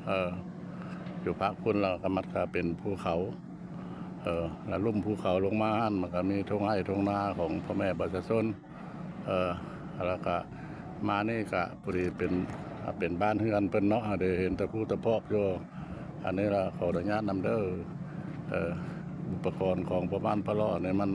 ເອີ ຢູ່ພາກພຸ້ນລະກະມັດກະເປັນພູເຂົາ ເອີ ລະລຸ່ມພູເຂົາລົງມາຫັ້ນ ມັນກະມີທົ່ງໄຮ່ທົ່ງນາຂອງພໍ່ແມ່ປະຊາຊົນ ເອີ ລະກະມານີ້ກະພໍດີເປັນ ເປັນບ້ານເຮືອນເພິ່ນເນາະ ເດ້ເຫັນຕະພູຕະພອກຢູ່ ອັນນີ້ລະຂໍອະນຸຍາດນຳເດີ ເອີ ອຸປະກອນຂອງພໍ່ບ້ານພະເລາະນີ້ມັນ